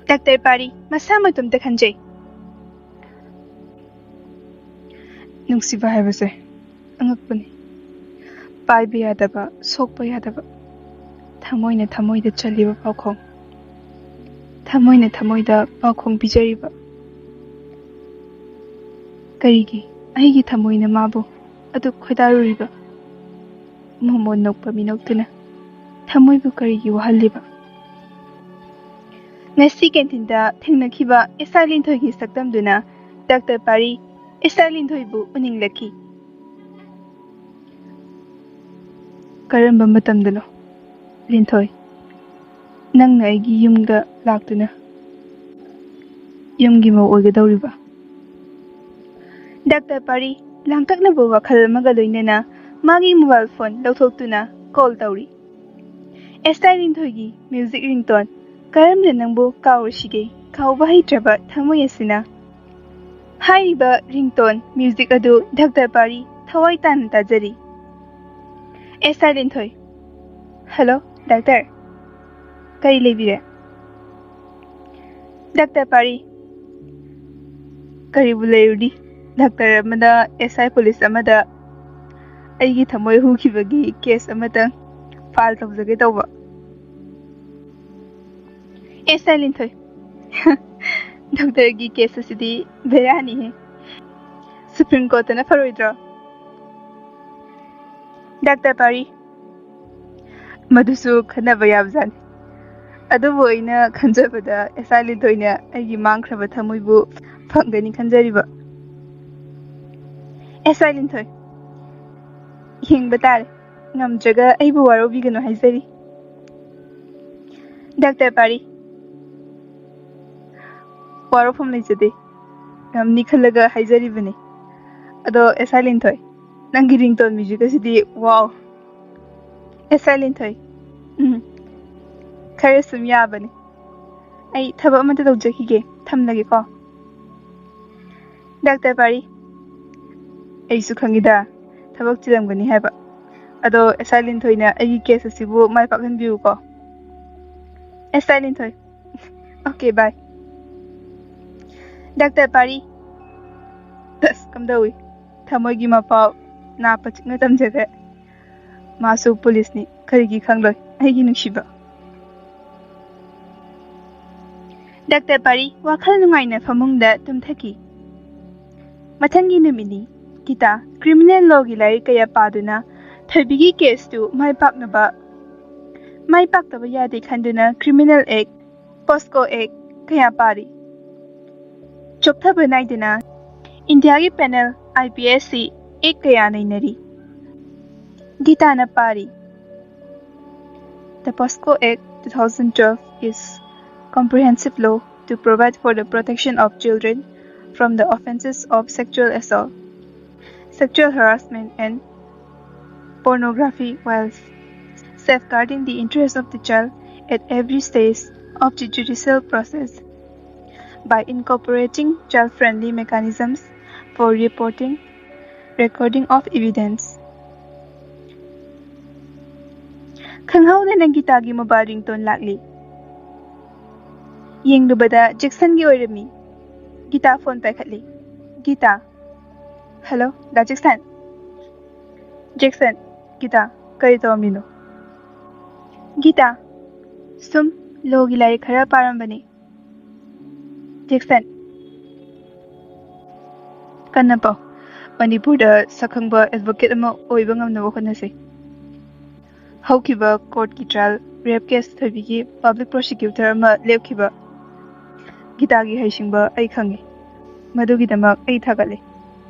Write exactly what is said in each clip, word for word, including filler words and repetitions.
Doctor ꯄꯥꯔꯤ ꯃꯁꯥ ꯃꯇꯣꯝꯇ ꯈꯟꯖꯩ꯫ ꯅꯨꯡꯁꯤꯕ ꯍꯥꯏꯕꯁꯦ ꯑꯉꯛꯄꯅꯤ꯫ ꯄꯥꯏꯕ ꯌꯥꯗꯕ, ꯁꯣꯛꯄ ꯌꯥꯗꯕ, ꯊꯃꯣꯏꯅ ꯊꯃꯣꯏꯗ ꯆꯜꯂꯤꯕ ꯄꯥꯎꯈꯣꯡ, ꯊꯃꯣꯏꯅ ꯊꯃꯣꯏꯗ ꯄꯥꯎꯈꯣꯡ ꯄꯤꯖꯔꯤꯕ꯫ ꯀꯔꯤꯒꯤ ꯑꯩꯒꯤ ꯊꯃꯣꯏꯅ ꯃꯥꯕꯨ ꯑꯗꯨꯛ ꯈꯣꯏꯗꯥꯔꯨꯔꯤꯕ? ꯃꯣꯃꯣꯟ ꯅꯣꯛꯄ ꯃꯤꯅꯣꯛꯇꯨꯅ ꯊꯃꯣꯏꯕꯨ ꯀꯔꯤꯒꯤ ꯋꯥꯍꯜꯂꯤꯕ? ꯉꯁꯤ ꯀꯦꯟꯇꯤꯟꯗ ꯊꯦꯡꯅꯈꯤꯕ ꯑꯦꯁ ꯑꯥꯏ ꯂꯤꯟꯊꯣꯏꯒꯤ ꯁꯛꯇꯝꯗꯨꯅ ꯗꯥꯛꯇꯔ ꯄꯥꯔꯤ ꯑꯦꯁ ꯑꯥꯏ ꯂꯤꯟꯊꯣꯏꯕꯨ ꯎꯅꯤꯡꯂꯛꯈꯤ꯫ ꯀꯔꯝꯕ ꯃꯇꯝꯗꯅꯣ, ꯂꯤꯟꯊꯣꯏ, ꯅꯪꯅ ꯑꯩꯒꯤ ꯌꯨꯝꯗ ꯂꯥꯛꯇꯨꯅ ꯌꯨꯝꯒꯤ ꯃꯧ ꯑꯣꯏꯒꯗꯧꯔꯤꯕ? ꯗꯥꯛꯇꯔ ꯄꯥꯔꯤ ꯂꯥꯡꯇꯛꯅꯕ ꯋꯥꯈꯜ ꯑꯃꯒ ꯂꯣꯏꯅꯅ ꯃꯥꯒꯤ ꯃꯣꯕꯥꯏꯜ ꯐꯣꯟ ꯂꯧꯊꯣꯛꯇꯨꯅ ꯀꯣꯜ ꯇꯧꯔꯤ꯫ ꯑꯦꯁ ꯑꯥꯏ ꯂꯤꯟꯊꯣꯏꯒꯤ ꯃ꯭ꯌꯨꯖꯤꯛ ꯔꯤꯡꯇꯣꯟ "ꯀꯔꯝꯅ ꯅꯪꯕꯨ ꯀꯥꯎꯔꯨꯁꯤꯒꯦ, ꯀꯥꯎꯕ ꯍꯩꯇ꯭ꯔꯕ ꯊꯃꯣꯏ ꯑꯁꯤꯅ"꯫ ꯍꯥꯏꯔꯤꯕ ꯔꯤꯡꯇꯣꯟ ꯃ꯭ꯌꯨꯖꯤꯛ ꯑꯗꯨ ꯗꯥꯛꯇꯔ ꯄꯥꯔꯤ ꯊꯋꯥꯏ ꯇꯥꯅ ꯇꯥꯖꯔꯤ꯫ ꯑꯦꯁ ꯑꯥꯏ ꯂꯤꯟꯊꯣꯏ, "ꯍꯜꯂꯣ ꯗꯥꯛꯇꯔ, ꯀꯔꯤ ꯂꯩꯕꯤꯔꯦ?" ꯗꯥꯛꯇꯔ ꯄꯥꯔꯤ, "ꯀꯔꯤꯕꯨ ꯂꯩꯔꯨꯅꯤ, ꯗꯥꯛꯇꯔ ꯑꯃꯅ ꯑꯦꯁ ꯑꯥꯏ ꯄꯨꯂꯤꯁ ꯑꯃꯗ ꯑꯩꯒꯤ ꯊꯃꯣꯏ ꯍꯨꯈꯤꯕꯒꯤ ꯀꯦꯁ ꯑꯃꯇꯪ ꯐꯥꯏꯜ ꯇꯧꯖꯒꯦ ꯇꯧꯕ"꯫ ꯑꯦꯁ ꯑꯥꯏ ꯂꯤꯟꯊꯣꯏ, "ꯗꯥꯛꯇꯔꯒꯤ ꯀꯦꯁ ꯑꯁꯤꯗꯤ ꯕꯦꯔꯥꯅꯤꯍꯦ, ꯁꯨꯄ꯭ꯔꯤꯝ ꯀꯣꯔꯠꯇꯅ ꯐꯔꯣꯏꯗ꯭ꯔꯣ?" ꯗꯥꯛꯇꯔ ꯄꯥꯔꯤ, "ꯃꯗꯨꯁꯨ ꯈꯟꯅꯕ ꯌꯥꯕꯖꯥꯠꯅꯤ, ꯑꯗꯨꯕꯨ ꯑꯩꯅ ꯈꯟꯖꯕꯗ ꯑꯦꯁ ꯑꯥꯏ ꯂꯤꯟꯊꯣꯏꯅ ꯑꯩꯒꯤ ꯃꯥꯡꯈ꯭ꯔꯕ ꯊꯃꯣꯏꯕꯨ ꯐꯪꯒꯅꯤ ꯈꯟꯖꯔꯤꯕ"꯫ ꯑꯦꯁ ꯑꯥꯏ ꯂꯤꯟꯊꯣꯏ, "ꯌꯦꯡꯕ ꯇꯥꯔꯦ, ꯉꯝꯗ꯭ꯔꯒ ꯑꯩꯕꯨ ꯋꯥꯔꯧꯕꯤꯒꯅꯨ ꯍꯥꯏꯖꯔꯤ"꯫ ꯗꯥꯛꯇꯔ ꯄꯥꯔꯤ, "ꯋꯥꯔꯧꯐꯝ ꯂꯩꯖꯗꯦ, ꯉꯝꯅꯤ ꯈꯜꯂꯒ ꯍꯥꯏꯖꯔꯤꯕꯅꯤ꯫ ꯑꯗꯣ ꯑꯦꯁ ꯑꯥꯏ ꯂꯤꯟꯊꯣꯏ, ꯅꯪꯒꯤ ꯔꯤꯡꯇꯣꯟ ꯃ꯭ꯌꯨꯖꯤꯛ ꯑꯁꯤꯗꯤ, ꯋꯥꯎ!" ꯑꯦꯁ ꯑꯥꯏ ꯂꯤꯟꯊꯣꯏ, "ꯎꯝ, ꯈꯔ ꯁꯨꯝ ꯌꯥꯕꯅꯤ꯫ ꯑꯩ ꯊꯕꯛ ꯑꯃꯇ ꯇꯧꯖꯈꯤꯒꯦ, ꯊꯝꯂꯒꯦꯀꯣ"꯫ ꯗꯥꯛꯇꯔ ꯄꯥꯔꯤ, ꯑꯩꯁꯨ ꯈꯪꯉꯤꯗ, ꯊꯕꯛ ꯆꯤꯜꯂꯝꯒꯅꯤ ꯍꯥꯏꯕ꯫ ꯑꯗꯣ ꯑꯦꯁ ꯑꯥꯏ ꯂꯤꯟꯊꯣꯏꯅ ꯑꯩꯒꯤ ꯀꯦꯁ ꯑꯁꯤꯕꯨ ꯃꯥꯏ ꯄꯥꯛꯍꯟꯕꯤꯌꯨꯀꯣ꯫ ꯑꯦꯁ ꯑꯥꯏ ꯂꯤꯟꯊꯣꯏ, ꯑꯣꯀꯦ, ꯕꯥꯏ꯫ ꯗꯥꯛꯇꯔ ꯄꯥꯔꯤ, ꯑꯁ, ꯀꯝꯗꯧꯏ? ꯊꯃꯣꯏꯒꯤ ꯃꯄꯥꯎ ꯅꯥ ꯄꯆꯤꯛꯅ ꯇꯝꯖꯈ꯭ꯔꯦ꯫ ꯃꯥꯁꯨ ꯄꯨꯂꯤꯁꯅꯤ, ꯀꯔꯤꯒꯤ ꯈꯪꯂꯣꯏ, ꯑꯩꯒꯤ ꯅꯨꯡꯁꯤꯕ? ꯗꯥꯛꯇꯔ ꯄꯥꯔꯤ ꯋꯥꯈꯜ ꯅꯨꯡꯉꯥꯏꯅ ꯐꯃꯨꯡꯗ ꯇꯨꯝꯊꯈꯤ꯫ ꯃꯊꯪꯒꯤ ꯅꯨꯃꯤꯠꯅꯤ꯫ ꯒꯤꯇꯥ ꯀ꯭ꯔꯤꯃꯤꯅꯦꯜ ꯂꯣꯒꯤ ꯂꯥꯏꯔꯤꯛ ꯀꯌꯥ ꯄꯥꯗꯨꯅ ꯊꯣꯏꯕꯤꯒꯤ ꯀꯦꯁꯇꯨ ꯃꯥꯏ ꯄꯥꯛꯅꯕ, ꯃꯥꯏ ꯄꯥꯛꯇꯕ ꯌꯥꯗꯦ ꯈꯟꯗꯨꯅ ꯀ꯭ꯔꯤꯃꯤꯅꯦꯜ ꯑꯦꯛ, ꯄꯣꯁꯀꯣ ꯑꯦꯛ ꯀꯌꯥ ꯄꯥꯔꯤ꯫ ꯆꯣꯛꯊꯕ ꯅꯥꯏꯗꯅ ꯏꯟꯗꯤꯌꯥꯒꯤ panel, I P S C ꯑꯦꯛ ꯀꯌꯥ ꯅꯩꯅꯔꯤ꯫ ꯒꯤꯇꯥꯅ ꯄꯥꯔꯤ꯫ The POSCO Act two thousand twelve is comprehensive law to provide for the protection of children from the offenses of sexual assault, sexual harassment, and pornography, while safeguarding the interests of the child at every stage of the judicial process by incorporating child-friendly mechanisms for reporting, recording of evidence. ꯈꯪꯍꯧꯗꯅ ꯒꯤꯇꯥꯒꯤ mobile ringtone ꯂꯥꯛꯂꯤ꯫ ꯌꯦꯡꯂꯨꯕꯗ ꯖꯦꯛꯁꯟꯒꯤ ꯑꯣꯏꯔꯝꯃꯤ꯫ Gita phone ꯄꯥꯏꯈꯠꯂꯤ꯫ Gita, "hello, ꯗꯥ Jackson?" Jackson, "Gita, ꯀꯔꯤ ꯇꯧꯔꯝꯃꯤꯅꯣ?" Guitar, "ꯁꯨꯝ ꯂꯣꯒꯤ ꯂꯥꯏꯔꯤꯛ ꯈꯔ ꯄꯥꯔꯝꯕꯅꯤ꯫" ꯖꯦꯛꯁꯟ, "ꯀꯟꯅ ꯄꯥꯎ꯫ ꯃꯅꯤꯄꯨꯔꯗ ꯁꯛꯈꯪꯕ ꯑꯦꯗꯚꯣꯀꯦꯠ ꯑꯃ ꯑꯣꯏꯕ ꯉꯝꯅꯕ ꯍꯣꯠꯅꯁꯤ꯫" ꯍꯧꯈꯤꯕ ꯀꯣꯔꯠꯀꯤ ꯇ꯭ꯔꯥꯏꯜ ꯔꯦꯞ ꯀꯦꯁ ꯊꯣꯏꯕꯤꯒꯤ ꯄꯕ꯭ꯂꯤꯛ ꯄ꯭ꯔꯣꯁꯤꯀ꯭ꯌꯨꯇꯔ ꯑꯃ ꯂꯦꯞꯈꯤꯕ ꯒꯤꯇꯥꯒꯤ ꯍꯩꯁꯤꯡꯕ ꯑꯩ ꯈꯪꯉꯤ꯫ ꯃꯗꯨꯒꯤꯗꯃꯛ ꯑꯩ ꯊꯥꯒꯠꯂꯤ꯫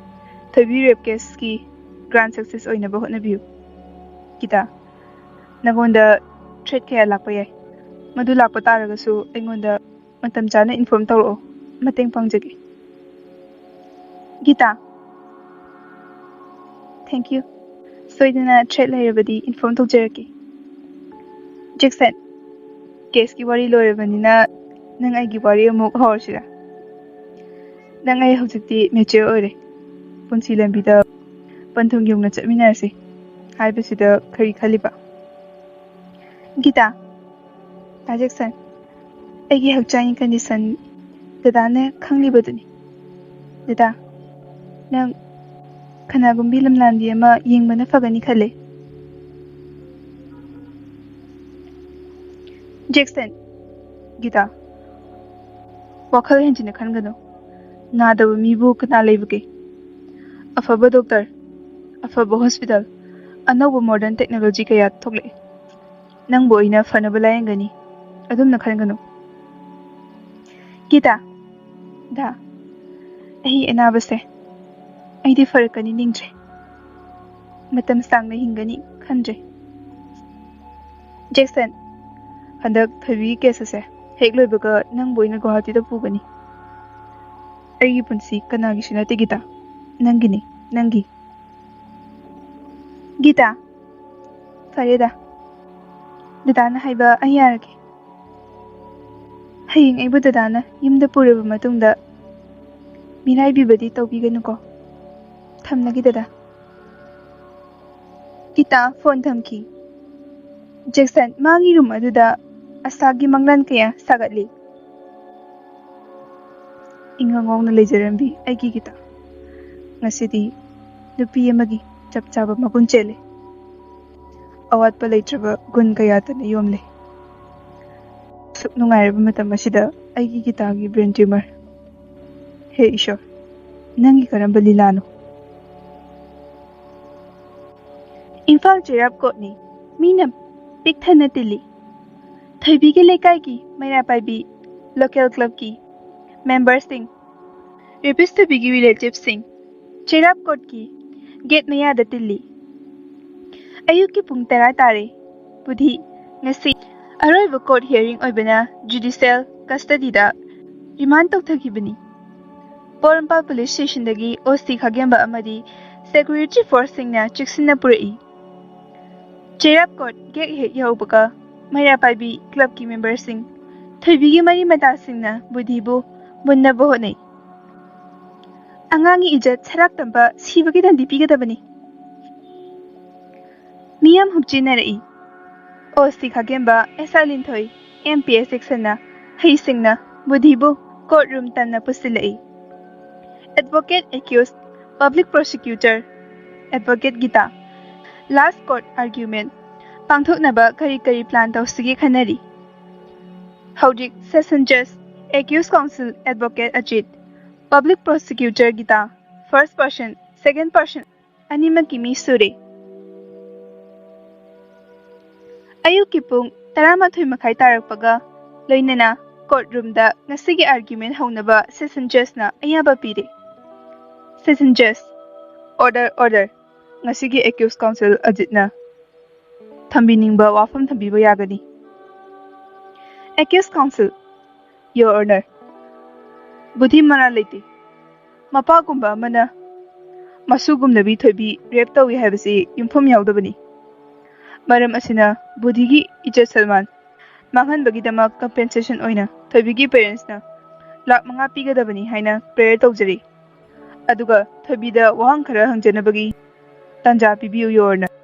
ꯊꯣꯏꯕꯤ ꯔꯦꯞ ꯀꯦꯁꯀꯤ ꯒ꯭ꯔꯥꯟ ꯁꯛꯁꯦꯁ ꯑꯣꯏꯅꯕ ꯍꯣꯠꯅꯕꯤꯌꯨ꯫ ꯒꯤꯇꯥ, ꯅꯉꯣꯟꯗ ꯊ꯭ꯔꯦꯠ ꯀꯌꯥ ꯂꯥꯛꯄ ꯌꯥꯏ꯫ ꯃꯗꯨ ꯂꯥꯛꯄ ꯇꯥꯔꯒꯁꯨ ꯑꯩꯉꯣꯟꯗ ꯃꯇꯝ ꯆꯥꯅ ꯏꯟꯐꯣꯔꯝ ꯇꯧꯔꯛꯑꯣ꯫ ꯃꯇꯦꯡ ꯄꯥꯡꯖꯒꯦ꯫ Guitar, "thank you. ꯁꯣꯏꯗꯅ ꯊ꯭ꯔꯦꯠ ꯂꯩꯔꯕꯗꯤ ꯏꯟꯐꯣꯔꯝ ꯇꯧꯖꯔꯛꯀꯦ꯫" ꯖꯦꯛꯁꯟ, "ꯀꯦꯁꯀꯤ ꯋꯥꯔꯤ ꯂꯣꯏꯔꯕꯅꯤꯅ ꯅꯪ ꯑꯩꯒꯤ ꯋꯥꯔꯤ ꯑꯃꯨꯛ ꯍꯧꯔꯁꯤꯔꯥ?" ꯅꯪ ꯑꯩ ꯍꯧꯖꯤꯛꯇꯤ ꯃꯦꯆ꯭ꯌꯣꯔ ꯑꯣꯏꯔꯦ꯫ ꯄꯨꯟꯁꯤ ꯂꯝꯕꯤꯗ ꯄꯟꯊꯨꯡ ꯌꯧꯅ ꯆꯠꯃꯤꯟꯅꯔꯁꯤ ꯍꯥꯏꯕꯁꯤꯗ ꯀꯔꯤ ꯈꯜꯂꯤꯕ? ꯒꯤꯇꯥ, ꯇꯥ ꯖꯦꯛꯁꯟ, ꯑꯩꯒꯤ ꯍꯛꯆꯥꯡꯒꯤ ꯀꯟꯗꯤꯁꯟ ꯗꯗꯥꯅ ꯈꯪꯂꯤꯕꯗꯨꯅꯤ꯫ ꯗꯗꯥ, ꯅꯪ ꯀꯅꯥꯒꯨꯝꯕꯤ ꯂꯝꯂꯥꯟꯕꯤ ꯑꯃ ꯌꯦꯡꯕꯅ ꯐꯒꯅꯤ ꯈꯜꯂꯦ꯫ ꯖꯦꯛꯁꯟ, ꯒꯤꯇꯥ, ꯋꯥꯈꯜ ꯍꯦꯟꯖꯤꯟꯅ ꯈꯟꯒꯅꯨ꯫ ꯅꯥꯗꯕ ꯃꯤꯕꯨ ꯀꯅꯥ ꯂꯩꯕꯒꯦ? ꯑꯐꯕ ꯗꯣꯛꯇꯔ, ꯑꯐꯕ ꯍꯣꯁꯄꯤꯇꯥꯜ, ꯑꯅꯧꯕ ꯃꯣꯗꯔꯟ ꯇꯦꯛꯅꯣꯂꯣꯖꯤ ꯀꯌꯥ ꯊꯣꯛꯂꯛꯑꯦ꯫ ꯅꯪꯕꯨ ꯑꯩꯅ ꯐꯅꯕ ꯂꯥꯌꯦꯡꯒꯅꯤ꯫ ꯑꯗꯨꯝꯅ ꯈꯟꯒꯅꯨ꯫ ꯒꯤꯇꯥ, ꯗꯥ, ꯑꯩ ꯑꯅꯥꯕꯁꯦ ꯑꯩꯗꯤ ꯐꯔꯛꯀꯅꯤ ꯅꯤꯡꯗ꯭ꯔꯦ꯫ ꯃꯇꯝ ꯁꯥꯡꯅ ꯍꯤꯡꯒꯅꯤ ꯈꯟꯗ꯭ꯔꯦ꯫ ꯖꯦꯛꯁꯟ, ꯍꯟꯗꯛ ꯊꯣꯏꯕꯤꯒꯤ ꯀꯦꯁ ꯑꯁꯦ ꯍꯦꯛ ꯂꯣꯏꯕꯒ ꯅꯪꯕꯨ ꯑꯩꯅ ꯒꯨꯋꯥꯍꯥꯇꯤꯗ ꯄꯨꯒꯅꯤ꯫ ꯑꯩꯒꯤ ꯄꯨꯟꯁꯤ ꯀꯅꯥꯒꯤꯁꯨ ꯅꯠꯇꯦ ꯒꯤꯇꯥ, ꯅꯪꯒꯤꯅꯤ, ꯅꯪꯒꯤ꯫ ꯒꯤꯇꯥ, ꯐꯔꯦꯗ, ꯗꯗꯥꯅ ꯍꯥꯏꯕ ꯑꯩ ꯌꯥꯔꯒꯦ꯫ ꯍꯌꯦꯡ ꯑꯩꯕꯨ ꯗꯗꯥꯅ ꯌꯨꯝꯗ ꯄꯨꯔꯕ ꯃꯇꯨꯡꯗ ꯃꯤꯔꯥꯏꯕꯤꯕꯗꯤ ꯇꯧꯕꯤꯒꯅꯨꯀꯣ꯫ ꯊꯝꯂꯒꯦ ꯗꯗꯥ꯫ ꯒꯤꯇꯥ ꯐꯣꯟ ꯊꯝꯈꯤ꯫ ꯖꯦꯛꯁꯟ ꯃꯥꯒꯤ ꯔꯨꯝ ꯑꯗꯨꯗ ꯑꯁꯥꯒꯤ ꯃꯪꯂꯥꯟ ꯀꯌꯥ ꯁꯥꯒꯠꯂꯤ꯫ ꯏꯪꯉꯪ ꯉꯧꯅ ꯂꯩꯖꯔꯝꯕꯤ ꯑꯩꯒꯤ ꯒꯤꯇꯥ ꯉꯁꯤꯗꯤ ꯅꯨꯄꯤ ꯑꯃꯒꯤ ꯆꯞ ꯆꯥꯕ ꯃꯒꯨꯟ ꯆꯦꯜꯂꯦ꯫ ꯑꯋꯥꯠꯄ ꯂꯩꯇ꯭ꯔꯕ ꯒꯨꯟ ꯀꯌꯥꯇꯅ ꯌꯣꯝꯂꯦ꯫ ꯁꯨꯛ ꯅꯨꯡꯉꯥꯏꯔꯕ ꯃꯇꯝ ꯑꯁꯤꯗ ꯑꯩꯒꯤ ꯒꯤꯇꯥꯒꯤ ꯕ꯭ꯔꯦꯟ ꯇ꯭ꯌꯨꯃꯔ꯫ ꯍꯦ ꯏꯁꯣꯔ, ꯅꯪꯒꯤ ꯀꯔꯝꯕ ꯂꯤꯂꯥꯅꯣ? ꯏꯝꯐꯥꯜ ꯆꯩꯔꯥꯞ ꯀꯣꯔꯠꯅꯤ꯫ ꯃꯤꯅ ꯄꯤꯛ ꯊꯟꯅ ꯇꯤꯜꯂꯤ꯫ ꯊꯣꯏꯕꯤꯒꯤ ꯂꯩꯀꯥꯏꯒꯤ ꯃꯩꯔꯥ ꯄꯥꯏꯕꯤ ꯂꯣꯀꯦꯜ ꯀ꯭ꯂꯕꯀꯤ ꯃꯦꯝꯕꯔꯁꯤꯡ, ꯔꯦꯄꯤꯁ ꯊꯣꯏꯕꯤꯒꯤ ꯔꯤꯂꯦꯇꯤꯚꯁꯤꯡ ꯆꯩꯔꯥꯞ ꯀꯣꯔꯠꯀꯤ ꯒꯦꯠ ꯃꯌꯥꯗ ꯇꯤꯜꯂꯤ꯫ ꯑꯌꯨꯛꯀꯤ ꯄꯨꯡ ꯇꯔꯥ ꯇꯥꯔꯦ꯫ ꯕꯨꯙꯤ ꯉꯁꯤ ꯑꯔꯣꯏꯕ ꯀꯣꯔꯠ ꯍꯤꯌꯔꯤꯡ ꯑꯣꯏꯕꯅ ꯖꯨꯗꯤꯁꯤꯌꯦꯜ ꯀꯁꯇꯗꯤꯗ ꯔꯤꯃꯥꯟ ꯇꯧꯊꯈꯤꯕꯅꯤ꯫ ꯄꯣꯔꯣꯝꯄꯥꯠ ꯄꯨꯂꯤꯁ ꯁ꯭ꯇꯦꯁꯟꯗꯒꯤ ꯑꯣ ꯁꯤ ꯈꯥꯒꯦꯝꯕ ꯑꯃꯗꯤ ꯁꯦꯀ꯭ꯌꯨꯔꯤꯇꯤ ꯐꯣꯔꯁꯁꯤꯡꯅ ꯆꯦꯛꯁꯤꯟꯅ ꯄꯨꯔꯛꯏ꯫ ꯆꯩꯔꯥꯞ ꯀꯣꯔꯠ ꯒꯦꯠ ꯍꯦꯛ ꯌꯧꯕꯒ ꯃꯩꯔꯥ ꯄꯥꯏꯕꯤ ꯀ꯭ꯂꯕꯀꯤ ꯃꯦꯝꯕꯔꯁꯤꯡ, ꯊꯣꯏꯕꯤꯒꯤ ꯃꯔꯤ ꯃꯇꯥꯁꯤꯡꯅ ꯕꯨꯙꯤꯕꯨ ꯃꯨꯟꯅꯕ ꯍꯣꯠꯅꯩ꯫ ꯑꯉꯥꯡꯒꯤ ꯏꯖꯠ ꯁꯔꯥꯛ ꯇꯝꯕ ꯁꯤꯕꯒꯤ ꯗꯟꯗꯤ ꯄꯤꯒꯗꯕꯅꯤ꯫ ꯃꯤꯌꯥꯝ ꯍꯨꯞꯆꯤꯟꯅꯔꯛꯏ꯫ O C Khagemba, S R Linthoi, M P S ꯁꯦꯛꯁꯟꯅ ꯍꯩꯁꯤꯡꯅ ꯕꯨꯙꯤꯕꯨ ꯀꯣꯔꯠ ꯔꯨꯝ ꯇꯝꯅ ꯄꯨꯁꯤꯜꯂꯛꯏ꯫ Advocate accused, public prosecutor, advocate Gita, last court argument ꯄꯥꯡꯊꯣꯛꯅꯕ ꯀꯔꯤ ꯀꯔꯤ ꯄ꯭ꯂꯥꯟ ꯇꯧꯁꯤꯒꯦ ꯈꯟꯅꯔꯤ꯫ ꯍꯧꯖꯤꯛ ꯁꯦꯁꯟ ꯖꯖ, accused counsel advocate Ajit, public prosecutor Gita, first person, second person ꯑꯅꯤꯃꯛꯀꯤ ꯃꯤ ꯁꯨꯔꯦ꯫ ꯑꯌꯨꯛꯀꯤ ꯄꯨꯡ ꯇꯔꯥꯃꯥꯊꯣꯏ ꯃꯈꯥꯏ ꯇꯥꯔꯛꯄꯒ ꯂꯣꯏꯅꯅ ꯀꯣꯔꯠ ꯔꯨꯝꯗ ꯉꯁꯤꯒꯤ ꯑꯥꯔꯒ꯭ꯌꯨꯃꯦꯟ ꯍꯧꯅꯕ ꯁꯦꯁꯟ ꯖꯖꯅ ꯑꯌꯥꯕ ꯄꯤꯔꯦ꯫ ꯁꯦꯁꯟ ꯖꯖ, ꯑꯣꯔꯗꯔ, ꯑꯣꯔꯗꯔ꯫ ꯉꯁꯤꯒꯤ ꯑꯦꯀ꯭ꯌꯨꯁ ꯀꯥꯎꯟꯁꯤꯜ ꯑꯖꯤꯠꯅ ꯊꯝꯕꯤꯅꯤꯡꯕ ꯋꯥꯐꯝ ꯊꯝꯕꯤꯕ ꯌꯥꯒꯅꯤ꯫ Accused counsel, your honour, Buddhi ꯃꯔꯥꯜ ꯂꯩꯇꯦ꯫ ꯃꯄꯥꯒꯨꯝꯕ ꯑꯃꯅ ꯃꯁꯨꯒꯨꯝꯂꯕꯤ ꯊꯣꯏꯕꯤ ꯔꯦꯞ ꯇꯧꯏ ꯍꯥꯏꯕꯁꯤ ꯌꯨꯝꯐꯝ ꯌꯥꯎꯗꯕꯅꯤ꯫ ꯃꯔꯝ ꯑꯁꯤꯅ ꯕꯨꯙꯤꯒꯤ ꯏꯖꯠ ꯁꯜꯃꯥꯟ ꯃꯥꯡꯍꯟꯕꯒꯤꯗꯃꯛ ꯀꯝꯄꯦꯟꯁꯦꯁꯟ ꯑꯣꯏꯅ ꯊꯣꯏꯕꯤꯒꯤ ꯄꯦꯔꯦꯟꯁꯅ ꯂꯥꯛ ꯃꯉꯥ ꯄꯤꯒꯗꯕꯅꯤ ꯍꯥꯏꯅ ꯄ꯭ꯔꯦꯌꯔ ꯇꯧꯖꯔꯤ꯫ ꯑꯗꯨꯒ ꯊꯣꯏꯕꯤꯗ ꯋꯥꯍꯪ ꯈꯔ ꯍꯪꯖꯅꯕꯒꯤ ꯇꯥꯟꯖꯥ ꯄꯤꯕꯤꯌꯨ, ꯌꯣꯔ ꯑꯣꯅꯔ꯫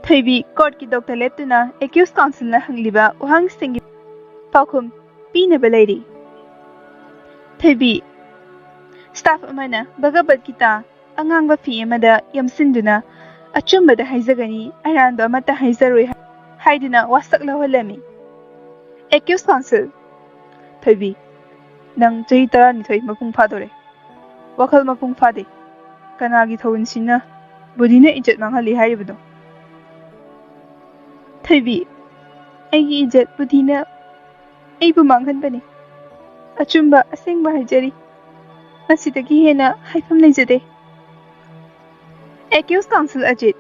ꯊꯣꯏꯕꯤ, ꯀꯣꯔꯠꯀꯤ ꯗꯣꯛꯇꯔ ꯂꯦꯞꯇꯨꯅ ꯑꯦꯀ꯭ꯌꯨꯁ ꯀꯥꯎꯟꯁꯤꯜꯅ ꯍꯪꯂꯤꯕ ꯋꯥꯍꯪꯁꯤꯡꯒꯤ ꯄꯥꯎꯈꯨꯝ ꯄꯤꯅꯕ ꯂꯩꯔꯤ꯫ ꯊꯣꯏꯕꯤ, ꯁ꯭ꯇꯥꯐ ꯑꯃꯅ ꯚꯒꯕꯠ ꯒꯤꯇꯥ ꯑꯉꯥꯡꯕ ꯐꯤ ꯑꯃꯗ ꯌꯣꯝꯁꯤꯟꯗꯨꯅ "ꯑꯆꯨꯝꯕꯗ ꯍꯥꯏꯖꯒꯅꯤ, ꯑꯔꯥꯟꯕ ꯑꯃꯠꯇ ꯍꯥꯏꯖꯔꯣꯏ" ꯍꯥꯏꯗꯨꯅ ꯋꯥꯁꯛ ꯂꯧꯍꯜꯂꯝꯃꯤ꯫ ꯑꯦꯀ꯭ꯌꯨꯁ ꯀꯥꯎꯟꯁꯤꯜ, ꯊꯣꯏꯕꯤ, ꯅꯪ ꯆꯍꯤ ꯇꯔꯥꯅꯤꯊꯣꯏ ꯃꯄꯨꯡ ꯐꯥꯗꯣꯔꯦ꯫ ꯋꯥꯈꯜ ꯃꯄꯨꯡ ꯐꯥꯗꯦ꯫ ꯀꯅꯥꯒꯤ ꯊꯧꯑꯣꯏꯟꯁꯤꯅ ꯕꯨꯙꯤꯅ ꯏꯖꯠ ꯃꯥꯡꯍꯜꯂꯤ ꯍꯥꯏꯔꯤꯕꯅꯣ? ꯊꯣꯏꯕꯤ, ꯑꯩꯒꯤ ꯏꯖꯠ ꯕꯨꯙꯤꯅ ꯑꯩꯕꯨ ꯃꯥꯡꯍꯟꯕꯅꯤ꯫ ꯑꯆꯨꯝꯕ ꯑꯁꯦꯡꯕ ꯍꯥꯏꯖꯔꯤ꯫ ꯃꯁꯤꯗꯒꯤ ꯍꯦꯟꯅ ꯍꯥꯏꯐꯝ ꯂꯩꯖꯗꯦ꯫ ꯑꯦꯀ꯭ꯌꯨꯁ ꯀꯥꯎꯟꯁꯤꯜ ꯑꯖꯤꯠ,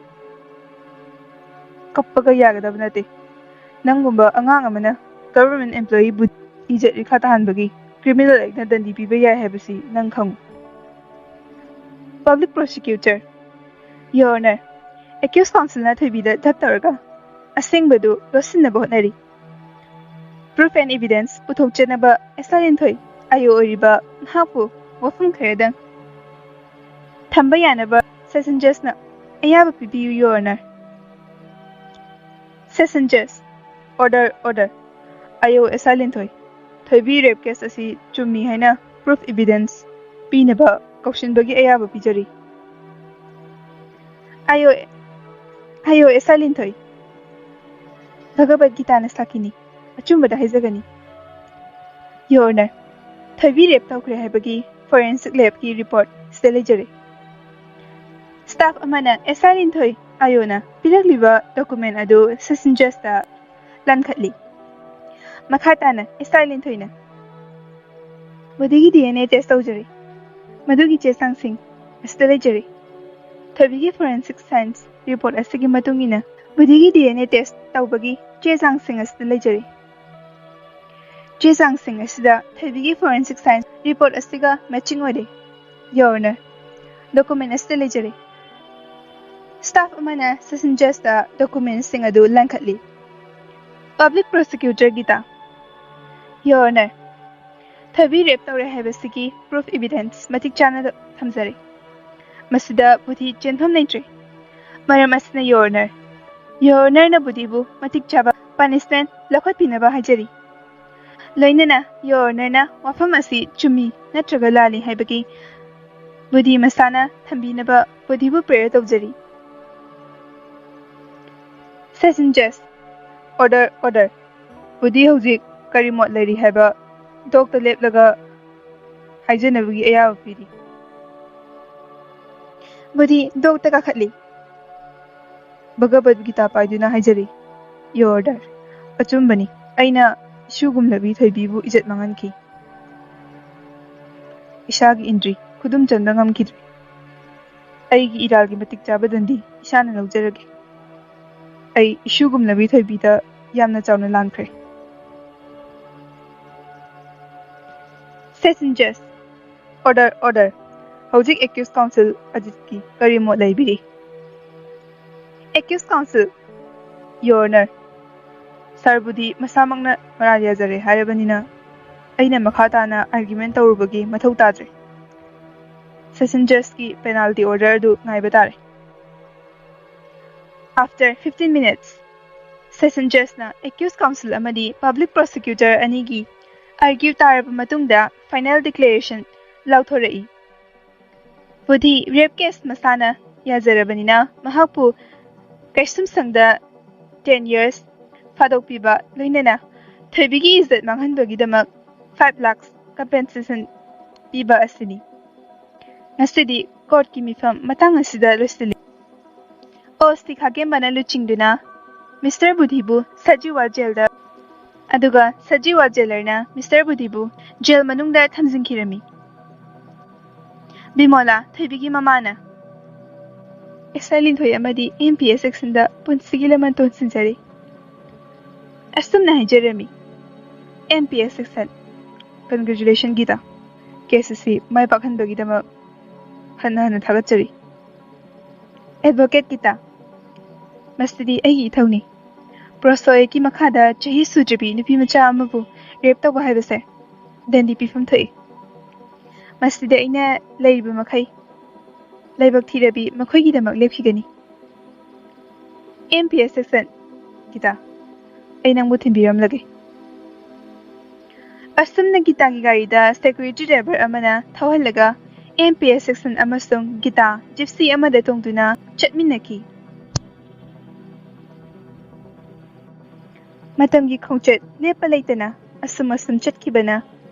ꯀꯞꯄꯒ ꯌꯥꯒꯗꯕ ꯅꯠꯇꯦ꯫ ꯅꯪꯒꯨꯝꯕ ꯑꯉꯥꯡ ꯑꯃꯅ ꯒꯚꯔꯟꯃꯦꯟꯠ ꯑꯦꯝꯄ꯭ꯂꯣꯌꯤꯕꯨ ꯏꯖꯠ ꯏꯈꯥ ꯇꯥꯍꯟꯕꯒꯤ ꯀ꯭ꯔꯤꯃꯤꯅꯦꯜ ꯑꯦꯛꯅ ꯗꯟꯗꯤ ꯄꯤꯕ ꯌꯥꯏ ꯍꯥꯏꯕꯁꯤ ꯅꯪ ꯈꯪꯉꯨ꯫ Public prosecutor, your honour, accused ꯀꯥꯎꯟꯁꯤꯜꯅ ꯊꯣꯏꯕꯤꯗ ꯙꯞ ꯇꯧꯔꯒ ꯑꯁꯦꯡꯕꯗꯨ ꯂꯣꯠꯁꯤꯟꯅꯕ ꯍꯣꯠꯅꯔꯤ꯫ ꯄ꯭ꯔꯨꯐ ꯑꯦꯟ ꯏꯚꯤꯗꯦꯟꯁ ꯄꯨꯊꯣꯛꯆꯅꯕ S R Linthoi, I O ꯑꯣꯏꯔꯤꯕ ꯅꯍꯥꯛꯄꯨ ꯋꯥꯐꯝ ꯈꯔꯗꯪ ꯊꯝꯕ ꯌꯥꯅꯕ ꯁꯦꯁꯟ ꯖꯁꯅ ꯑꯌꯥꯕ ꯄꯤꯕꯤꯌꯨ, Your Honor꯫ ꯁꯦꯁꯟ ꯖꯁ, order, order꯫ ꯑꯥꯏ ꯑꯣ ꯑꯦꯁ ꯑꯥꯏ ꯂꯤꯟꯊꯣꯏ, ꯊꯣꯏꯕꯤ ꯔꯦꯞ ꯀꯦꯁ ꯑꯁꯤ ꯆꯨꯝꯃꯤ ꯍꯥꯏꯅ ꯄ꯭ꯔꯨꯐ ꯏꯕꯤꯗꯦꯟꯁ ꯄꯤꯅꯕ ꯀꯧꯁꯤꯟꯕꯒꯤ ꯑꯌꯥꯕ ꯄꯤꯖꯔꯤ꯫ I O, I O S I Linthoi, Bhagavat ꯒꯤꯇꯥꯅ ꯁꯥꯈꯤꯅꯤ, ꯑꯆꯨꯝꯕꯗ ꯍꯥꯏꯖꯒꯅꯤ꯫ Your Honor, ꯊꯣꯏꯕꯤ ꯔꯦꯞ ꯇꯧꯈ꯭ꯔꯦ ꯍꯥꯏꯕꯒꯤ ꯐꯣꯔꯦꯟꯁꯤꯛ ꯂꯦꯕꯀꯤ ꯔꯤꯄꯣꯔꯠ ꯁꯤꯗ ꯂꯩꯖꯔꯦ꯫ ꯁ꯭ꯇꯥꯐ ꯑꯃꯅ ꯑꯦꯁ ꯑꯥꯏ ꯂꯤꯟꯊꯣꯏ ꯑꯥꯏ ꯑꯣꯅ ꯄꯤꯔꯛꯂꯤꯕ ꯗꯣꯀꯨꯃꯦꯟ ꯑꯗꯨ ꯁꯦꯁꯟ ꯖꯁꯇ ꯂꯟꯈꯠꯂꯤ꯫ ꯃꯈꯥ ꯇꯥꯅ ꯑꯦꯁ ꯑꯥꯏ ꯂꯤꯟꯊꯣꯏꯅ ꯕꯣꯗꯤꯒꯤ ꯗꯤ ꯑꯦꯟ ꯑꯦ ꯇꯦꯁ ꯇꯧꯖꯔꯤ꯫ ꯃꯗꯨꯒꯤ ꯆꯦ ꯆꯥꯡꯁꯤꯡ ꯑꯁꯤꯗ ꯂꯩꯖꯔꯤ꯫ ꯊꯣꯏꯕꯤꯒꯤ ꯐꯣꯔꯦꯟꯁꯤꯛ ꯁꯥꯏꯟꯁ ꯔꯤꯄꯣꯔꯠ ꯑꯁꯤꯒꯤ ꯃꯇꯨꯡ ꯏꯟꯅ ꯕꯣꯗꯤꯒꯤ ꯗꯤ ꯑꯦꯟ ꯑꯦ ꯇꯦꯁ ꯇꯧꯕꯒꯤ ꯆꯦ ꯆꯥꯡꯁꯤꯡ ꯑꯁꯤꯗ ꯂꯩꯖꯔꯤ꯫ ꯆꯦ ꯆꯥꯡꯁꯤꯡ ꯑꯁꯤꯗ ꯊꯣꯏꯕꯤꯒꯤ ꯐꯣꯔꯦꯟꯁꯤꯛ ꯁꯥꯏꯟꯁ ꯔꯤꯄꯣꯔꯠ ꯑꯁꯤꯒ ꯃꯦꯆꯤꯡ ꯑꯣꯏꯔꯦ꯫ Your Honor, ꯗꯣꯀꯨꯃꯦꯟ ꯑꯁꯤꯗ ꯂꯩꯖꯔꯦ꯫ ꯁ꯭ꯇꯥꯐ ꯑꯃꯅ ꯁꯦꯁꯟ ꯖꯁꯇ ꯗꯣꯀꯨꯃꯦꯟꯁꯤꯡ ꯑꯗꯨ ꯂꯟꯈꯠꯂꯤ꯫ Public prosecutor guitar, Your Honor, ꯊꯣꯏꯕꯤ ꯔꯦꯞ ꯇꯧꯔꯦ ꯍꯥꯏꯕꯁꯤꯒꯤ ꯄ꯭ꯔꯨꯐ ꯏꯕꯤꯗꯦꯟꯁ ꯃꯇꯤꯛ ꯆꯥꯅ ꯊꯝꯖꯔꯦ꯫ ꯃꯁꯤꯗ ꯕꯨꯙꯤ ꯆꯦꯟꯐꯝ ꯂꯩꯇ꯭ꯔꯦ꯫ ꯃꯔꯝ ꯑꯁꯤꯅ, Your Honor, Your Honorꯅ ꯕꯨꯙꯤꯕꯨ ꯃꯇꯤꯛ ꯆꯥꯕ ꯄꯅꯤꯁꯃꯦꯟ ꯂꯧꯈꯠꯄꯤꯅꯕ ꯍꯥꯏꯖꯔꯤ꯫ ꯂꯣꯏꯅꯅ Your Honorꯅ ꯋꯥꯐꯝ ꯑꯁꯤ ꯆꯨꯝꯃꯤ ꯅꯠꯇ꯭ꯔꯒ ꯂꯥꯜꯂꯤ ꯍꯥꯏꯕꯒꯤ ꯕꯨꯙꯤ ꯃꯁꯥꯅ ꯊꯝꯕꯤꯅꯕ ꯕꯨꯙꯤꯕꯨ ꯄ꯭ꯔꯦꯌꯔ ꯇꯧꯖꯔꯤ꯫ ꯁꯦꯁꯟ ꯖꯁ, order, order꯫ ꯕꯨꯙꯤ ꯍꯧꯖꯤꯛ ꯀꯔꯤ ꯃꯣꯠ ꯂꯩꯔꯤ ꯍꯥꯏꯕ ꯗꯣꯛꯇ ꯂꯦꯞꯂꯒ ꯍꯥꯏꯖꯅꯕꯒꯤ ꯑꯌꯥꯕ ꯄꯤꯔꯤ꯫ ꯕꯨꯙꯤ ꯗꯣꯛꯇ ꯀꯥꯈꯠꯂꯤ꯫ ꯚꯒꯕꯠ ꯒꯤꯇꯥ ꯄꯥꯏꯗꯨꯅ ꯍꯥꯏꯖꯔꯤ, Your Honor, ꯑꯆꯨꯝꯕꯅꯤ, ꯑꯩꯅ ꯏꯁꯨꯒꯨꯝꯂꯕꯤ ꯊꯣꯏꯕꯤꯕꯨ ꯏꯖꯠ ꯃꯥꯡꯍꯟꯈꯤ꯫ ꯏꯁꯥꯒꯤ ꯏꯟꯗ꯭ꯔꯤ ꯈꯨꯗꯨꯝ ꯆꯟꯕ ꯉꯝꯈꯤꯗ꯭ꯔꯦ꯫ ꯑꯩꯒꯤ ꯏꯔꯥꯜꯒꯤ ꯃꯇꯤꯛ ꯆꯥꯕ ꯗꯟꯗꯤ ꯏꯁꯥꯅ ꯂꯧꯖꯔꯒꯦ꯫ ꯑꯩ ꯏꯁꯨꯒꯨꯝꯂꯕꯤ ꯊꯣꯏꯕꯤꯗ ꯌꯥꯝꯅ ꯆꯥꯎꯅ ꯂꯥꯟꯈ꯭ꯔꯦ꯫ ꯁꯦꯁꯟ ꯖꯁ, order, order꯫ ꯍꯧꯖꯤꯛ ꯑꯦꯀ꯭ꯌꯨꯁ ꯀꯥꯎꯟꯁꯤꯜ ꯑꯖꯤꯠꯀꯤ ꯀꯔꯤ ꯃꯣꯠ ꯂꯩꯕꯤꯔꯤ? ꯑꯦꯀ꯭ꯌꯨꯁ ꯀꯥꯎꯟꯁꯤꯜ, Your Honor, ꯁꯥꯔꯕꯨꯗꯤ ꯃꯁꯥꯃꯛꯅ ꯃꯔꯥꯜ ꯌꯥꯖꯔꯦ ꯍꯥꯏꯔꯕꯅꯤꯅ ꯑꯩꯅ ꯃꯈꯥ ꯇꯥꯅ ꯑꯥꯔꯒ꯭ꯌꯨꯃꯦꯟ ꯇꯧꯔꯨꯕꯒꯤ ꯃꯊꯧ ꯇꯥꯗ꯭ꯔꯦ꯫ Session Judgeꯀꯤ penalty order ꯑꯗꯨ ꯉꯥꯏꯕ ꯇꯥꯔꯦ꯫ After fifteen minutes, Session Judgeꯅ accused counsel ꯑꯃꯗꯤ public prosecutor ꯑꯅꯤꯒꯤ argue ꯇꯥꯔꯕ ꯃꯇꯨꯡꯗ final declaration ꯂꯥꯎꯊꯣꯔꯛꯏ꯫ ꯕꯨꯙꯤ rape case ꯃꯁꯥꯅ ꯌꯥꯖꯔꯕꯅꯤꯅ ꯃꯍꯥꯛꯄꯨ ꯀꯩꯁꯨꯝꯁꯪꯗ ten years ꯐꯥꯗꯣꯛꯄꯤꯕ ꯂꯣꯏꯅꯅ ꯊꯣꯏꯕꯤꯒꯤ ꯏꯖꯠ ꯃꯥꯡꯍꯟꯕꯒꯤꯗꯃꯛ five lakhs compensation ꯄꯤꯕ ꯑꯁꯤꯅꯤ꯫ ꯉꯁꯤꯗꯤ courtꯀꯤ ꯃꯤꯐꯝ ꯃꯇꯥꯡ ꯑꯁꯤꯗ ꯂꯣꯏꯁꯤꯜꯂꯤ꯫ ꯑꯣ ꯁꯤ ꯈꯥꯀꯦꯝꯕꯅ ꯂꯨꯆꯤꯡꯗꯨꯅ Mister ꯕꯨꯙꯤꯕꯨ ꯁꯖꯤꯋꯥ jailꯗ, ꯑꯗꯨꯒ ꯁꯖꯤꯋꯥ jailerꯅ Mister ꯕꯨꯙꯤꯕꯨ jail ꯃꯅꯨꯡꯗ ꯊꯝꯖꯤꯟꯈꯤꯔꯝꯃꯤ꯫ ꯕꯤꯃꯣꯂꯥ, ꯊꯣꯏꯕꯤꯒꯤ ꯃꯃꯥꯅ, ꯑꯦꯁ ꯑꯥꯏ ꯂꯤꯟꯊꯣꯏ ꯑꯃꯗꯤ M P S sectionꯗ ꯄꯨꯟꯁꯤꯒꯤ ꯂꯃꯟ ꯇꯣꯟꯁꯤꯟꯖꯔꯤ꯫ ꯑꯁꯨꯝꯅ ꯍꯥꯏꯖꯔꯝꯃꯤ, M P S section, congratulation ꯒꯤꯗ꯫ Case ꯑꯁꯤ ꯃꯥꯏ ꯄꯥꯛꯍꯟꯕꯒꯤꯗꯃꯛ ꯍꯟꯅ ꯍꯟꯅ ꯊꯥꯒꯠꯆꯔꯤ꯫ Advocate ꯒꯤꯇꯥ, ꯃꯁꯤꯗꯤ ꯑꯩꯒꯤ ꯏꯊꯧꯅꯤ꯫ Prosoicꯀꯤ ꯃꯈꯥꯗ ꯆꯍꯤ ꯁꯨꯗ꯭ꯔꯤꯕꯤ ꯅꯨꯄꯤ ꯃꯆꯥ ꯑꯃꯕꯨ rape ꯇꯧꯕ ꯍꯥꯏꯕꯁꯦ ꯗꯟꯗꯤ ꯄꯤꯐꯝ ꯊꯣꯛꯏ꯫ ꯃꯁꯤꯗ ꯑꯩꯅ ꯂꯩꯔꯤꯕ ꯃꯈꯩ ꯂꯥꯏꯕꯛ ꯊꯤꯔꯕꯤ ꯃꯈꯣꯏꯒꯤꯗꯃꯛ ꯂꯦꯞꯈꯤꯒꯅꯤ꯫ M P S section guitar, ꯑꯩ ꯅꯪꯕꯨ ꯊꯤꯟꯕꯤꯔꯝꯂꯒꯦ꯫ ꯑꯁꯨꯝꯅ ꯒꯤꯇꯥꯒꯤ ꯒꯥꯔꯤꯗ security driver ꯑꯃꯅ ꯊꯧꯍꯜꯂꯒ M P S section ꯑꯃꯁꯨꯡ ꯒꯤꯇꯥ gypsy ꯑꯃꯗ ꯇꯣꯡꯗꯨꯅ ꯆꯠꯃꯤꯟꯅꯈꯤ꯫ ꯃꯇꯝꯒꯤ ꯈꯣꯡꯆꯠ ꯂꯦꯞꯄ ꯂꯩꯇꯅ ꯑꯁꯨꯝ ꯑꯁꯨꯝ ꯆꯠꯈꯤꯕꯅ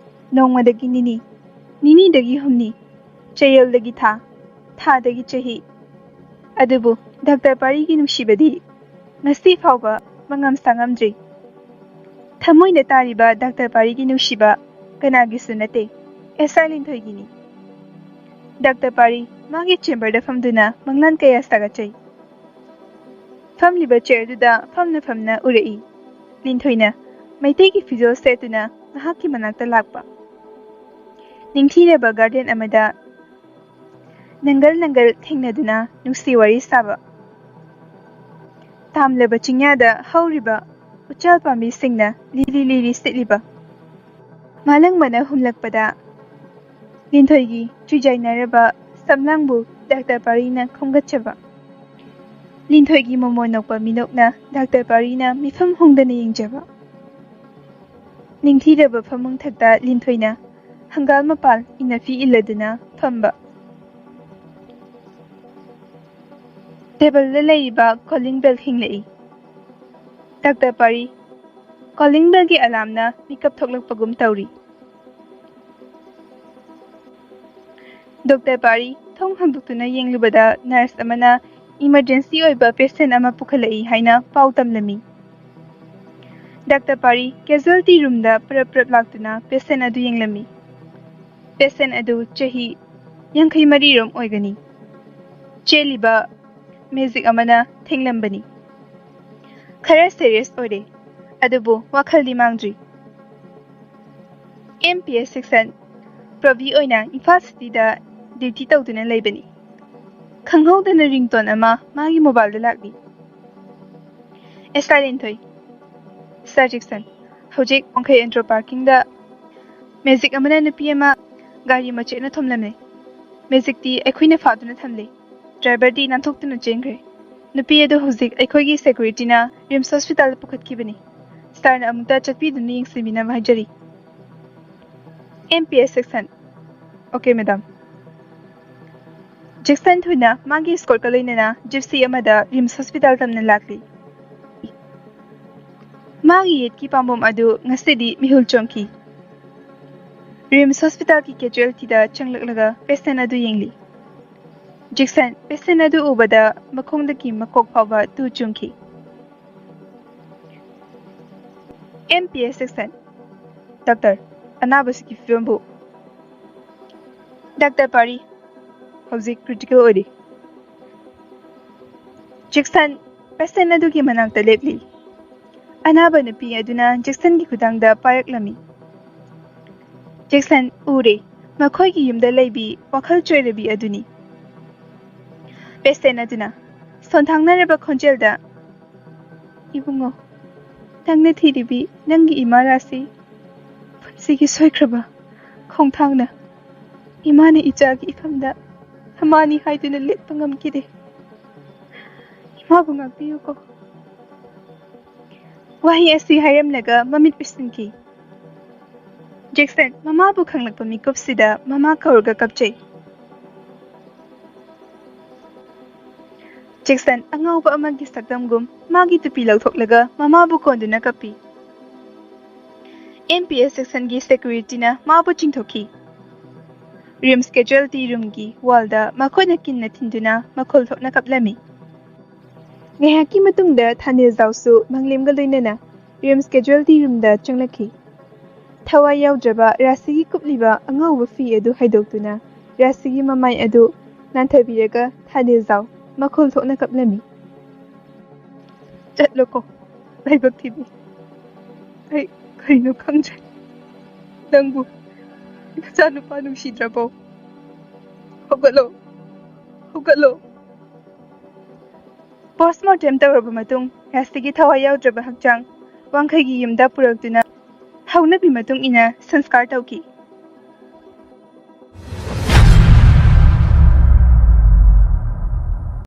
ꯅꯣꯡꯃꯗꯒꯤ ꯅꯤꯅꯤ, ꯅꯤꯅꯤꯗꯒꯤ ꯍꯨꯝꯅꯤ, ꯆꯌꯣꯜꯗꯒꯤ ꯊꯥ, ꯊꯥꯗꯒꯤ ꯆꯍꯤ꯫ ꯑꯗꯨꯕꯨ ꯗꯥꯛꯇꯔ ꯄꯥꯔꯤꯒꯤ ꯅꯨꯡꯁꯤꯕꯗꯤ ꯉꯁꯤ ꯐꯥꯎꯕ ꯃꯉꯝ ꯁꯥꯉꯝꯗ꯭ꯔꯤ꯫ ꯊꯃꯣꯏꯅ ꯇꯥꯔꯤꯕ ꯗꯥꯛꯇꯔ ꯄꯥꯔꯤꯒꯤ ꯅꯨꯡꯁꯤꯕ ꯀꯅꯥꯒꯤꯁꯨ ꯅꯠꯇꯦ, ꯑꯦꯁ ꯑꯥꯏ ꯂꯤꯟꯊꯣꯏꯒꯤꯅꯤ꯫ ꯗꯥꯛꯇꯔ ꯄꯥꯔꯤ ꯃꯥꯒꯤ chamberꯗ ꯐꯝꯗꯨꯅ ꯃꯪꯂꯥꯟ ꯀꯌꯥ ꯁꯥꯒꯠꯆꯩ꯫ ꯐꯝꯂꯤꯕ chairꯗꯨꯗ ꯐꯝꯅ ꯐꯝꯅ ꯎꯔꯛꯏ꯫ ꯂꯤꯟꯊꯣꯏꯅ ꯃꯩꯇꯩꯒꯤ ꯐꯤꯖꯣꯜ ꯁꯦꯠꯇꯨꯅ ꯃꯍꯥꯛꯀꯤ ꯃꯅꯥꯛꯇ ꯂꯥꯛꯄ꯫ ꯅꯤꯡꯊꯤꯔꯕ garden ꯑꯃꯗ ꯅꯪꯒꯜ ꯅꯪꯒꯜ ꯊꯦꯡꯅꯗꯨꯅ ꯅꯨꯡꯁꯤ ꯋꯥꯔꯤ ꯁꯥꯕ꯫ ꯇꯥꯝꯂꯕ ꯆꯤꯡꯌꯥꯗ ꯍꯧꯔꯤꯕ ꯎꯆꯥꯜ ꯄꯥꯝꯕꯤꯁꯤꯡꯅ ꯂꯤꯔꯤ ꯂꯤꯔꯤ ꯁꯤꯠꯂꯤꯕ꯫ ꯃꯥꯂꯪꯕꯅ ꯍꯨꯝꯂꯛꯄꯗ ꯂꯤꯟꯊꯣꯏꯒꯤ ꯆꯨꯏꯖꯥꯏꯅꯔꯕ ꯁꯝꯂꯥꯡꯕꯨ ꯗꯥꯛꯇꯔ ꯄꯥꯔꯤꯅ ꯈꯣꯝꯒꯠꯆꯕ꯫ ꯂꯤꯟꯊꯣꯏꯒꯤ ꯃꯃꯣꯟ ꯅꯣꯛꯄ ꯃꯤꯅꯣꯛꯅ ꯗꯥꯛꯇꯔ ꯄꯥꯔꯤꯅ ꯃꯤꯐꯝ ꯍꯣꯡꯗꯅ ꯌꯦꯡꯖꯕ꯫ ꯅꯤꯡꯊꯤꯔꯕ ꯐꯃꯨꯡ ꯊꯛꯇ ꯂꯤꯟꯊꯣꯏꯅ ꯍꯪꯒꯥꯜ ꯃꯄꯥꯜ ꯏꯟꯅꯐꯤ ꯏꯜꯂꯗꯨꯅ ꯐꯝꯕ꯫ ꯇꯦꯕꯜꯗ ꯂꯩꯔꯤꯕ ꯀꯣꯂꯤꯡ ꯕꯦꯜ ꯈꯤꯡꯂꯛꯏ꯫ ꯗꯥꯛꯇꯔ ꯄꯥꯔꯤ, ꯀꯣꯂꯤꯡ ꯕꯦꯜꯒꯤ ꯑꯂꯥꯝꯅ ꯃꯤꯀꯞ ꯊꯣꯛꯂꯛꯄꯒꯨꯝ ꯇꯧꯔꯤ꯫ ꯗꯣꯛꯇꯔ ꯄꯥꯔꯤ ꯊꯣꯡ ꯍꯥꯡꯗꯣꯛꯇꯨꯅ ꯌꯦꯡꯂꯨꯕꯗ ꯅꯔꯁ ꯑꯃꯅ ꯏꯃꯔꯖꯦꯟꯁꯤ ꯑꯣꯏꯕ ꯄꯦꯁꯦꯟ ꯑꯃ ꯄꯨꯈꯠꯂꯛꯏ ꯍꯥꯏꯅ ꯄꯥꯎ ꯇꯝꯂꯝꯃꯤ꯫ ꯗꯥꯛꯇꯔ ꯄꯥꯔꯤ ꯀꯦꯖꯨꯋꯦꯜꯇꯤ ꯔꯨꯝꯗ ꯄ꯭ꯔꯞ ꯄ꯭ꯔꯞ ꯂꯥꯛꯇꯨꯅ ꯄꯦꯁꯦꯟ ꯑꯗꯨ ꯌꯦꯡꯂꯝꯃꯤ꯫ ꯄꯦꯁꯦꯟ ꯑꯗꯨ ꯆꯍꯤ ꯌꯥꯡꯈꯩ ꯃꯔꯤ ꯔꯣꯝ ꯑꯣꯏꯒꯅꯤ꯫ ꯆꯦꯜꯂꯤꯕ ꯃꯦꯖꯤꯛ ꯑꯃꯅ ꯊꯦꯡꯂꯝꯕꯅꯤ꯫ ꯈꯔ ꯁꯦꯔꯤꯌꯁ ꯑꯣꯏꯔꯦ, ꯑꯗꯨꯕꯨ ꯋꯥꯈꯜꯗꯤ ꯃꯥꯡꯗ꯭ꯔꯤ꯫ ꯑꯦꯝ ꯄꯤ ꯑꯦꯁ ꯁꯦꯛꯁꯟ, ꯄ꯭ꯔꯕꯤ ꯑꯣꯏꯅ ꯏꯝꯐꯥꯜ ꯁꯤꯇꯤꯗ ꯗ꯭ꯌꯨꯇꯤ ꯇꯧꯗꯨꯅ ꯂꯩꯕꯅꯤ꯫ ꯈꯪꯍꯧꯗꯅ ꯔꯤꯡꯇꯣꯟ ꯑꯃ ꯃꯥꯒꯤ ꯃꯣꯕꯥꯏꯜꯗ ꯂꯥꯛꯂꯤ꯫ ꯑꯦꯁ ꯑꯥꯏ ꯂꯤꯟꯊꯣꯏ, ꯁꯥꯔ ꯖꯦꯛꯁꯟ, ꯍꯧꯖꯤꯛ ꯋꯥꯡꯈꯩ ꯑꯦꯟꯇ꯭ꯔꯣ ꯄꯥꯔꯀꯤꯡꯗ ꯃꯦꯖꯤꯛ ꯑꯃꯅ ꯅꯨꯄꯤ ꯑꯃ ꯒꯥꯔꯤ ꯃꯆꯦꯠꯅ ꯊꯣꯝꯂꯝꯂꯦ꯫ ꯃꯦꯖꯤꯛꯇꯤ ꯑꯩꯈꯣꯏꯅ ꯐꯥꯗꯨꯅ ꯊꯝꯂꯦ꯫ ꯗ꯭ꯔꯥꯏꯚꯔꯗꯤ ꯅꯥꯟꯊꯣꯛꯇꯨꯅ ꯆꯦꯟꯈ꯭ꯔꯦ꯫ ꯅꯨꯄꯤ ꯑꯗꯨ ꯍꯧꯖꯤꯛ ꯑꯩꯈꯣꯏꯒꯤ ꯁꯦꯀ꯭ꯌꯨꯔꯤꯇꯤꯅ ꯔꯤꯝꯁ ꯍꯣꯁꯄꯤꯇꯥꯜꯗ ꯄꯨꯈꯠꯈꯤꯕꯅꯤ꯫ ꯁꯥꯔꯅ ꯑꯃꯨꯛꯇ ꯆꯠꯄꯤꯗꯨꯅ ꯌꯦꯡꯁꯤꯟꯕꯤꯅꯕ ꯍꯥꯏꯖꯔꯤ꯫ M P S section. Okay, madam. Jackson ꯊꯨꯅ ꯃꯥꯒꯤ ꯏꯁꯀꯣꯔꯠꯀ ꯂꯣꯏꯅꯅ ꯖꯤꯞꯁꯤ ꯑꯃꯗ ꯔꯤꯝꯁ ꯍꯣꯁꯄꯤꯇꯥꯜ ꯇꯝꯅ ꯂꯥꯛꯂꯤ꯫ ꯃꯥꯒꯤ ꯌꯦꯠꯀꯤ ꯄꯥꯝꯕꯣꯝ ꯑꯗꯨ ꯉꯁꯤꯗꯤ ꯃꯤꯍꯨꯜ ꯆꯣꯡꯈꯤ꯫ ꯔꯤꯝꯁ ꯍꯣꯁꯄꯤꯇꯥꯜꯒꯤ ꯀꯦꯖꯨꯋꯦꯜꯇꯤꯗ ꯆꯪꯂꯛꯂꯒ ꯄꯦꯁꯦꯟ ꯑꯗꯨ ꯌꯦꯡꯂꯤ꯫ ꯖꯦꯛꯁꯟ ꯄꯦꯁꯦꯟ ꯑꯗꯨ ꯎꯕꯗ ꯃꯈꯣꯡꯗꯒꯤ ꯃꯀꯣꯛ ꯐꯥꯎꯕ ꯇꯨ ꯆꯨꯡꯈꯤ꯫ M P S section. Doctor, ꯑꯅꯥꯕꯁꯤꯒꯤ ꯐꯤꯕꯝꯕꯨ? ꯗꯥꯛꯇꯔ ꯄꯥꯔꯤ, ꯍꯧꯖꯤꯛ ꯀ꯭ꯔꯤꯇꯤꯀꯦꯜ ꯑꯣꯏꯔꯤ꯫ ꯖꯦꯛꯁꯟ ꯄꯦꯁꯦꯟ ꯑꯗꯨꯒꯤ ꯃꯅꯥꯛꯇ ꯂꯦꯞꯂꯤ꯫ ꯑꯅꯥꯕ ꯅꯨꯄꯤ ꯑꯗꯨꯅ ꯖꯦꯛꯁꯟꯒꯤ ꯈꯨꯗꯥꯡꯗ ꯄꯥꯏꯔꯛꯂꯝꯃꯤ꯫ ꯖꯦꯛꯁꯟ ꯎꯔꯦ, ꯃꯈꯣꯏꯒꯤ ꯌꯨꯝꯗ ꯂꯩꯕꯤ ꯋꯥꯈꯜ ꯆꯣꯏꯔꯕꯤ ꯑꯗꯨꯅꯤ꯫ ꯄꯦꯁꯦꯟ ꯑꯗꯨꯅ ꯁꯣꯟꯊꯥꯡꯅꯔꯕ ꯈꯣꯟꯖꯦꯜꯗ, "ꯏꯕꯨꯡꯉꯣ, ꯅꯪꯅ ꯊꯤꯔꯤꯕꯤ ꯅꯪꯒꯤ ꯏꯃꯥ ꯔꯥꯁꯤ ꯄꯨꯟꯁꯤꯒꯤ ꯁꯣꯏꯈ꯭ꯔꯕ ꯈꯣꯡꯊꯥꯡꯅ꯫ ꯏꯃꯥꯅ ꯏꯆꯥꯒꯤ ꯏꯐꯝꯗ ꯃꯃꯥꯅꯤ ꯍꯥꯏꯗꯨꯅ ꯂꯦꯞꯄ ꯉꯝꯈꯤꯗꯦ꯫ ꯏꯃꯥꯕꯨ ꯉꯥꯛꯄꯤꯌꯨꯀꯣ꯫ ꯋꯥꯍꯩ ꯑꯁꯤ ꯍꯥꯏꯔꯝꯂꯒ ꯃꯃꯤꯠ ꯎꯏꯁꯤꯟꯈꯤ꯫ ꯖꯦꯛꯁꯟ ꯃꯃꯥꯕꯨ ꯈꯪꯂꯛꯄ ꯃꯤꯀꯨꯞꯁꯤꯗ ꯃꯃꯥ ꯀꯧꯔꯒ ꯀꯞꯆꯩ꯫ ꯖꯦꯛꯁꯟ ꯑꯉꯥꯎꯕ ꯑꯃꯒꯤ ꯁꯛꯇꯝꯒꯨꯝ ꯃꯥꯒꯤ ꯇꯨꯄꯤ ꯂꯧꯊꯣꯛꯂꯒ ꯃꯃꯥꯕꯨ ꯀꯣꯟꯗꯨꯅ ꯀꯞꯄꯤ꯫ ꯑꯦꯝ ꯄꯤ ꯑꯦꯁ ꯁꯦꯛꯁꯟꯒꯤ ꯁꯦꯀ꯭ꯌꯨꯔꯤꯇꯤꯅ ꯃꯥꯕꯨ ꯆꯤꯡꯊꯣꯛꯈꯤ꯫ ꯔꯤꯝꯁ ꯀꯦꯖꯨꯋꯦꯜꯇꯤ ꯔꯨꯝꯒꯤ ꯋꯥꯜꯗ ꯃꯈꯣꯏꯅ ꯀꯤꯟꯅ ꯊꯤꯟꯗꯨꯅ ꯃꯈꯣꯜ ꯊꯣꯛꯅ ꯀꯞꯂꯝꯃꯤ꯫ ꯉꯥꯏꯍꯥꯛꯀꯤ ꯃꯇꯨꯡꯗ ꯊꯥꯅꯤꯜ ꯖꯥꯎꯁꯨ ꯃꯪꯂꯦꯝꯒ ꯂꯣꯏꯅꯅ ꯔꯤꯝꯁ ꯀꯦꯖꯨꯋꯦꯜꯇꯤ ꯔꯨꯝꯗ ꯆꯪꯂꯛꯈꯤ꯫ ꯊꯋꯥꯏ ꯌꯥꯎꯗ꯭ꯔꯕ ꯔꯥꯁꯤꯒꯤ ꯀꯨꯞꯂꯤꯕ ꯑꯉꯧꯕ ꯐꯤ ꯑꯗꯨ ꯍꯥꯏꯗꯣꯛꯇꯨꯅ ꯔꯥꯁꯤꯒꯤ ꯃꯃꯥꯏ ꯑꯗꯨ ꯅꯥꯟꯊꯕꯤꯔꯒ ꯊꯥꯅꯤꯜ ꯖꯥꯎ ꯃꯈꯣꯜ ꯊꯣꯛꯅ ꯀꯞꯂꯝꯃꯤ꯫ "ꯆꯠꯂꯣꯀꯣ, ꯂꯥꯏꯕꯛ ꯊꯤꯕꯤ꯫ ꯑꯩ ꯀꯩꯅꯣ ꯈꯪꯗ꯭ꯔꯦ꯫ ꯅꯪꯕꯨ ꯅꯆꯥꯅꯨꯄꯥ ꯅꯨꯡꯁꯤꯗ꯭ꯔꯕꯣ? ꯍꯧꯒꯠꯂꯣ, ꯍꯧꯒꯠꯂꯣ꯫" ꯄꯣꯁꯃꯣꯔꯇꯦꯝ ꯇꯧꯔꯕ ꯃꯇꯨꯡ ꯔꯥꯁꯤꯒꯤ ꯊꯋꯥꯏ ꯌꯥꯎꯗ꯭ꯔꯕ ꯍꯛꯆꯥꯡ ꯋꯥꯡꯈꯩꯒꯤ ꯌꯨꯝꯗ ꯄꯨꯔꯛꯇꯨꯅ ꯍꯧꯅꯕꯤ ꯃꯇꯨꯡ ꯏꯟꯅ ꯁꯪꯁꯀꯥꯔ ꯇꯧꯈꯤ꯫